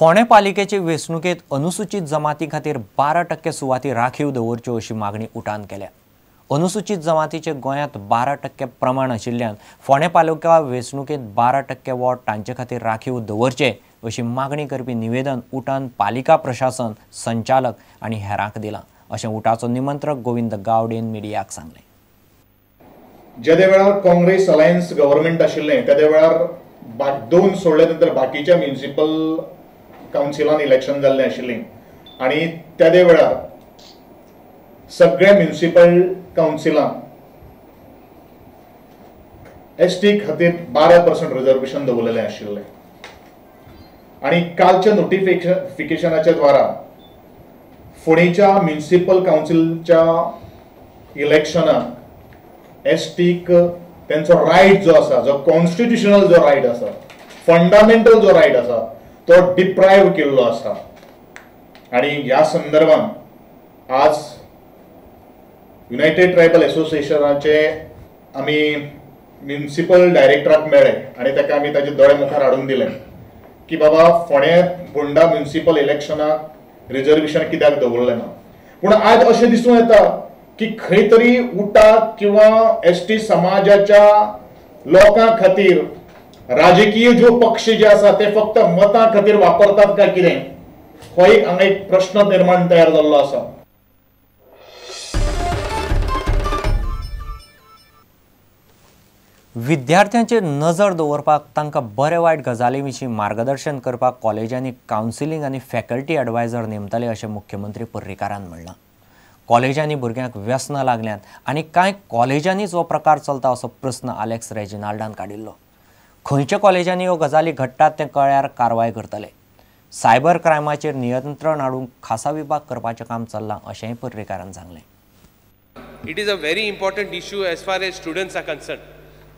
फोंडें पालिकेचे वेंचणुकेंत अनुसूचित जमाती खातीर 12% सुवाती राखीव दवरच्यो अशी मागणी उटान केल्या. अनुसूचित जमातीचे गोंयांत 12% प्रमाण आशिल्ल्यान फोंडें पालिका वेंचणुकेंत 12% वोट तांचे खातीर राखीव दवरचे अशी मागणी करपी निवेदन उटान पालिका प्रशासन संचालक आनी हेरांक दिलां अशें उटाचो निमंत्रक गोविंद गावडेन मिडियाक सांगलें. जेदे वेळार काँग्रेस अलायन्स गव्हर्मेंट आशिल्लें तेदे वेळार दोन सोडले नंतर बाकीच्या म्युनिसिपल कावन्सिलान इलेक्शन जाल्लें आशिल्लें आनी तेदे वेळार सगळ्या म्युनिसिपल कावन्सिलान एस टी खातीर 12% रिजर्वेशन दवरलेलें आशिल्लें आनी कालच्या नोटिफिकेशनाच्या द्वारा फोंडेच्या म्युनिसिपल कावन्सिलच्या इलेक्शनाक एस टीक तेंचो रायट जो आसा, जो कॉन्स्टिट्युशनल जो रायट आसा, फंडामेंटल जो रायट आसा तो डिप्रायव्ह केल्लो आसा. आनी ह्या संदर्भान आज युनायटेड ट्रायबल एसोसिएशनाचे आमी म्युनिसिपल डायरेक्टराक मेळ्ळे आनी ताका आमी ताचे दोळे मुखार हाडून दिले की बाबा फोंडें फोंडा म्युनिसिपल इलेक्शनाक रिजर्वेशन कित्याक दवरलें ना. पूण आज अशें दिसून येता की खंय तरी उटाक किंवा एस टी समाजाच्या लोकां खातीर राजकीय ज्यो पक्ष जे आसा ते फक्त मतां खातीर वापरतात काय कितें, हो एक हांगा एक प्रश्न निर्माण तयार जाल्लो आसा. विद्यार्थ्यांचेर नजर दवरपाक तांकां बरे वायट गजाली विशीं मार्गदर्शन करपाक कॉलेजांनी कावन्सिलींग आनी फॅकल्टी एडवायझर नेमतले अशें मुख्यमंत्री पर्रीकारान म्हणलां. कॉलेजांनी भुरग्यांक व्यसनां लागल्यांत आनी कांय कॉलेजांनीच हो प्रकार चलता असो प्रस्न आलेक्स रेजिनाल्डान काडिल्लो. खंयच्या कॉलेजांनी ह्यो गजाली घडटात तें कळ्ळ्यार कारवाय करतले. सायबर क्रायमाचेर नियंत्रण हाडूंक खासा विभाग करपाचें काम चल्लां अशेंय पर्रीकारान सांगलें. It is a very important issue as far as students are concern.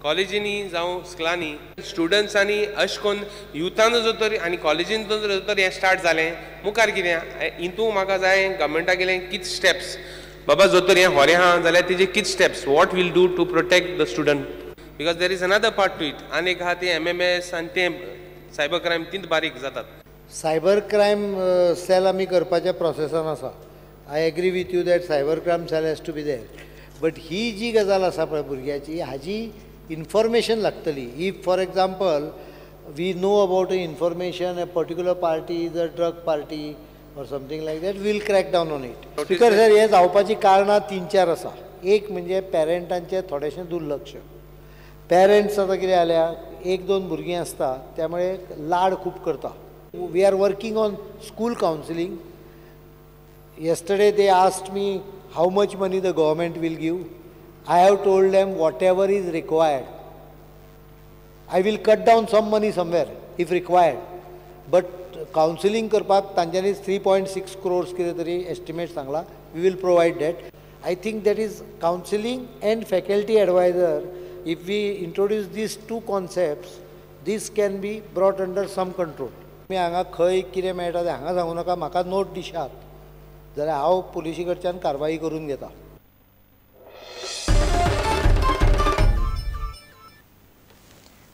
कॉलेजींनी जावं स्कुलांनी स्टुडंट्सांनी अशें करून युथान जो तर आनी कॉलेजीन जो तर हें स्टार्ट जालें मुखार कितें हितून म्हाका जाय गव्हर्मेंटा गेलें कित स्टेप्स बाबा जो तर हें होरें आहा जाल्यार तेजे कित steps what will do to protect the student because there is another part to it. आनी एक आहा तें एमएमएस आनी तें सायबर क्रायम तींत बारीक जातात. सायबर क्रायम सेल आमी करपाच्या प्रोसेसान आसा. I agree with you that cyber crime cell has to be there, but ही जी गजाल आसा पळय भुरग्याची हाजी इन्फॉर्मेशन लागतली. If for example we know about a information a particular party is a drug party or something like that, we'll crack down on it. Speaker sir, हें जावपाचीं कारणां 3-4 आसा. एक म्हणजे पेरंटांचें थोडेशें दुर्लक्ष. पेरंट्स आतां कितें जाल्या, 1-2 भुरगीं आसता त्यामुळे लाड खूब करता. We are working on school counselling. Yesterday they asked me how much money the government will give. I have told them whatever is required. I will cut down some money somewhere if required. But counseling करपाक तांच्यांनी 3.6 crores कितें तरी estimate सांगला. We will provide that. I think that is counseling and faculty advisor. If we introduce these two concepts, this can be brought under some control. तुमी हांगा खंय कितें मेळटा तें हांगा सांगू नाका, म्हाका नोट दिशात जाल्यार हांव पुलिशी कडच्यान कारवाई करून घेता.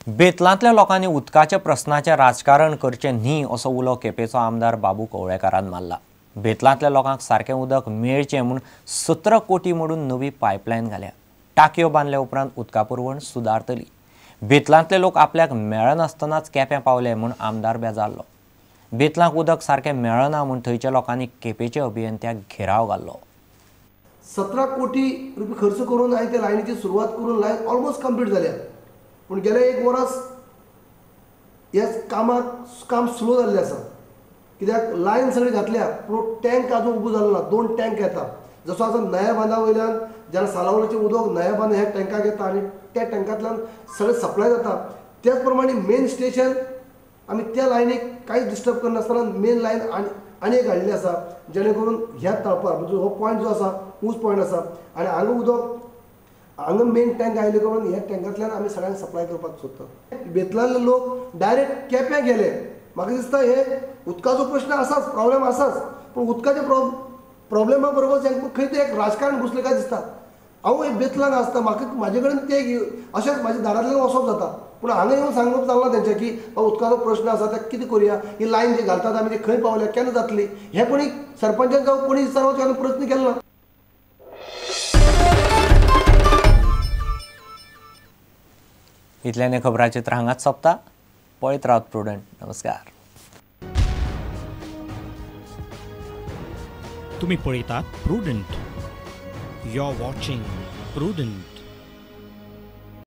बेतलांतल्या लोकांनी उदकाच्या प्रस्नाचें राजकारण करचें न्ही असो उलो केपेंचो आमदार बाबू कवळेकारान मारला. बेतलांतल्या लोकांक सारकें उदक मेळचें म्हूण 17 कोटी मोडून नवी पायपलायन घाल्या. टाकयो बांदल्या उपरांत उदका पुरवण सुदारतली. बेतलांतले लोक आपल्याक मेळनासतनाच केप्यां पावले म्हूण आमदार बेजारलो. बेतलांक उदक सारकें मेळना म्हूण थंयच्या लोकांनी केपेंच्या अभियंत्याक घेराव घाल्लो. 17 कोटी रुपये खर्च करून हांवें त्या लायनीची सुरवात करून लायन ऑलमोस्ट कंप्लीट जाल्या, पूण गेले एक वर्स ह्या कामाक काम स्लो जाल्लें आसा. कित्याक लायन सगळी घातल्या पूण टँक आजून उबो जालो ना. 2 टँक येता, जसो आतां नया बांदा वयल्यान जेन्ना सालावलीचें उदक नया बांदा ह्या टँकाक येता आनी त्या टँकांतल्यान सगळें सप्लाय जाता, त्याच प्रमाणे मेन स्टेशन आमी त्या लायनीक कांयच डिस्टर्ब करनासतना मेन लायन आनी एक हाडली आसा, जेणे करून ह्या तळपार म्हणजे हो पॉयंट जो आसा ऊंच पॉयंट आसा आनी हांगा उदक हांगा मेन टँक आयले करून ह्या टँकांतल्यान आमी सगळ्यांक सप्लाय करपाक सोदता. बेतलांतले लोक डायरेक्ट केप्यां गेले. म्हाका दिसता हे उदकाचो प्रश्न आसाच, प्रॉब्लेम आसाच, पूण उदकाच्या प्रॉब्लेमा बरोबर खंय तरी एक राजकारण घुसलें काय दिसता. हांव एक बेतलान आसता, म्हाका म्हाजे कडेन ते अशेंच म्हाज्या दारांतल्यान वचप जाता, पूण हांगा येवन सांगप जालां तेंचें की उदकाचो प्रश्न आसा, ते कितें करुया, ही लायन जी घालतात आमी ती खंय पावल्या, केन्ना जातली, हें कोणी सरपंचान जावं कोणी विचारपाचो प्रश्न केलो ना. इतल्यान खबराचित्र हांगाच सोंपता. पळयत रावत प्रुडंट. नमस्कार. तुम्ही पळयतात Prudent. You are watching Prudent.